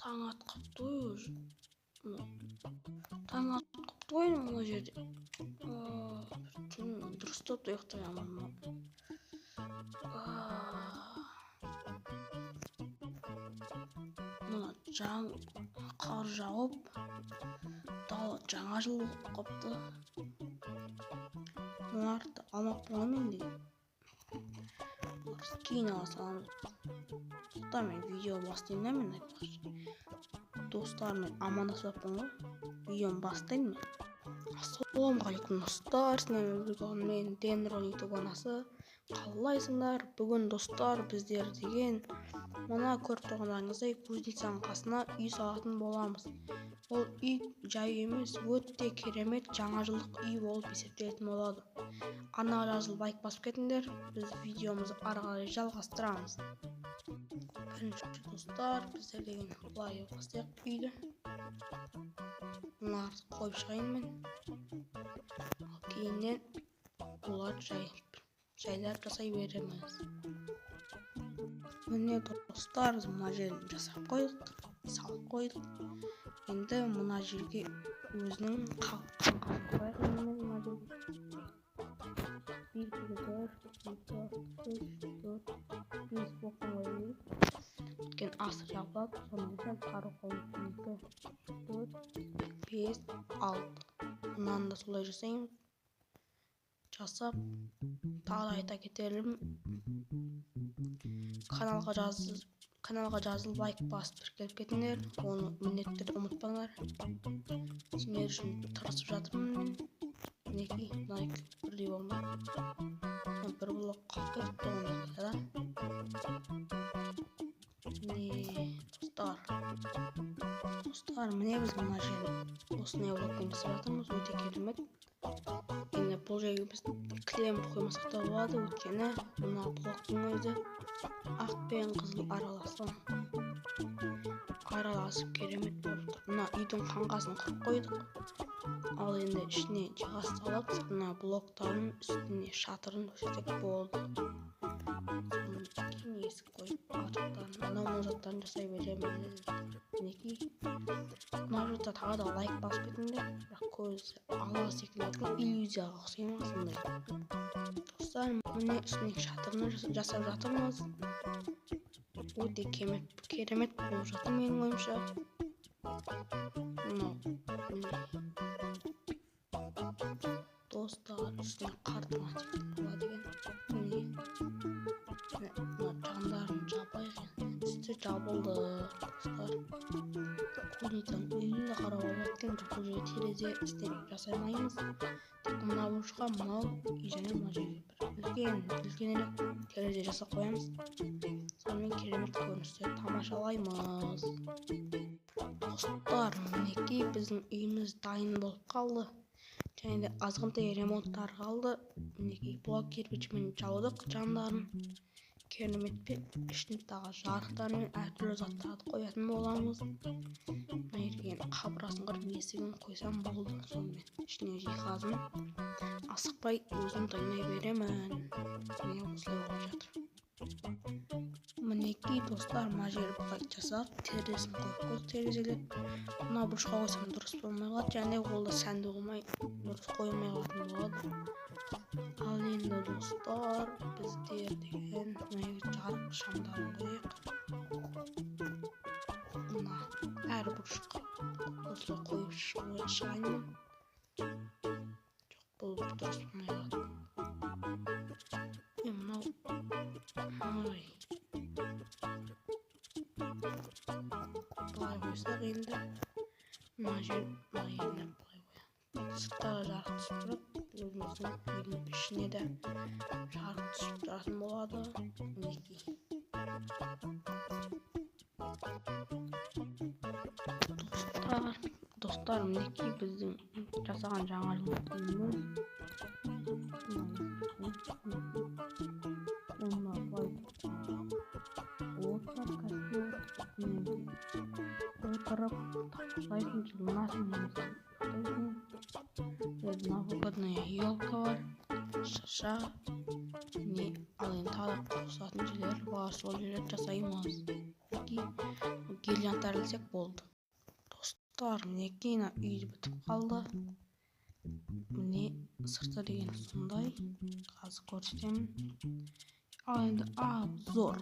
Таң атқыпты ғой уже. Таң атқыпты ғой мына жерде. Түн дұрыстап та ұйықтай алмадым. Мына қар жауып, дала жаңа жыл болып қапты. Мыналарды алмаппын ғой мен деген. Кейін ала саламыз. Тоқта, мен видео бастаймын да мен айтпақшы. Достарыммен амандаспаппын ғой. Видеоны бастаймын мен. Ассалаумағалейкум достар, сіздермен бірге мен Денрон ютуб арнасы. Қалайсыңдар? Бүгін достар біздер деген мына көріп тұрғандарыңыздай кузницаның қасына үй салатын боламыз. Ол үй жай емес, өте керемет жаңа жылдық үй болып есептелетін болады. Арнаға жазылып лайк басып кетіңдер, біз видеомызды ары қарай жалғастырамыз. Бірінші достар, біздер деген былай бастайық үйді. Мыналарды қойып шығайын мен. Ал кейіннен олар жайлап жасай береміз. Міне достар, біз мына жерін жасап қойдық, салып қойдық. Енді мына жерге өзінің қаңқасын қояйық. Мен мына жерге 1, 2, 3, 4, 5 блоктан қоя берейік. Өйткені асты жабылады, соның үшін тары қойып 2, 4, 5, 6. Мынаны да солай жасаймыз. Жасап, тағы да айта кетерім, каналға жазылып лайк басып тіркеліп кетіңдер. Оны міндетті түрде ұмытпаңдар. Сендер үшін тырысып жатырмын мен. Мінекей, мына екі бірдей болмай. Бір блок қалып кетіпті онда да. Міне достар. Достар, міне біз мына жерін осындай блокпен жасап жатырмыз. Өте керемет. Енді бұл жерге біз кілем қоймасақ та болады, өйткені мына блоктың өзі ақ пен қызыл араласқан. Араласып керемет болып тұр. Мына үйдің қаңқасын құрып қойдық. Ал енді ішіне жиһаз салып, мына блоктардың үстіне шатырын төсетсек болды. Содан кейін есік қойып, артықтарын, анау заттарын жасай береміз. Мінекей, мына жақта тағы да лайк басып кетіңдер. Бірақ көзі ала секілді иллюзияға ұқсай ма сондай. Достар, міне үстіне шатырын жасап жатырмыз. Өте керемет болып жатыр менің ойымша. Мынау, міне. Достар, үстіне қар тұрған секілді болады екен. Міне. Мына жандарын жабайық енді. Үсті жабылды, достар. Кузницаның үйін де қарауға болады екен, бірақ бұл жерге терезе істеп жасай алмаймыз. Тек мына бұрышқа мынау үй және мына жерге бір үлкенірек терезе жасап қоямыз. Сонымен керемет көріністі тамашалаймыз. Достар, мінекей біздің үйіміз дайын болып қалды. Және де азғантай ремонттар қалды. Мінекей блок кирпичмен жаудық жандарын. Керемет пе? Ішіне тағы жарықтар мен әртүрлі заттарды қоятын боламыз. Мына жерге енді қабырғасын құрып есігін қойсам болды. Сонымен ішіне жиһазын асықпай өзім дайындай беремін. Міне осылай болып жатыр. Мінекей достар, мына жері былай жасап, терезесін қойып қойдық терезелер. Мына бұрышқа қойсам дұрыс болмай қалады, және ол да сәнді болмай, дұрыс қойылмай қалатын болады. Ал енді достар, біздер деген мына жерге жарық шамдарын қояйық. Мына әр бұрышқа осылай қойып шығайын мен. Жоқ, бұл дұрыс болмай қалады. Мынау, ой. Былай қойсақ енді мына жер, мына жеріне былай қоямыз. Сыртқа да жарық түсіп тұрады, өзіміздің үйдің ішіне де жарық түсіп тұратын болады. Мінекей. Достар, мінекей біздің жасаған жаңа жылдық үйіміз. Мына былай от бар, костер. Отырып тамашалайсың, жылынасың, немесе ұйықтайсың. Новогодняя елка бар, шырша. Міне, ал енді тағы да қосатын жерлер бар, сол жерлерді жасаймыз. Мінекей, Гирляндар ілсек болды. Достар, мінекей, мына үй бітіп қалды. Міне, сырты деген сондай. Қазір көрсетемін. Ал енді обзор.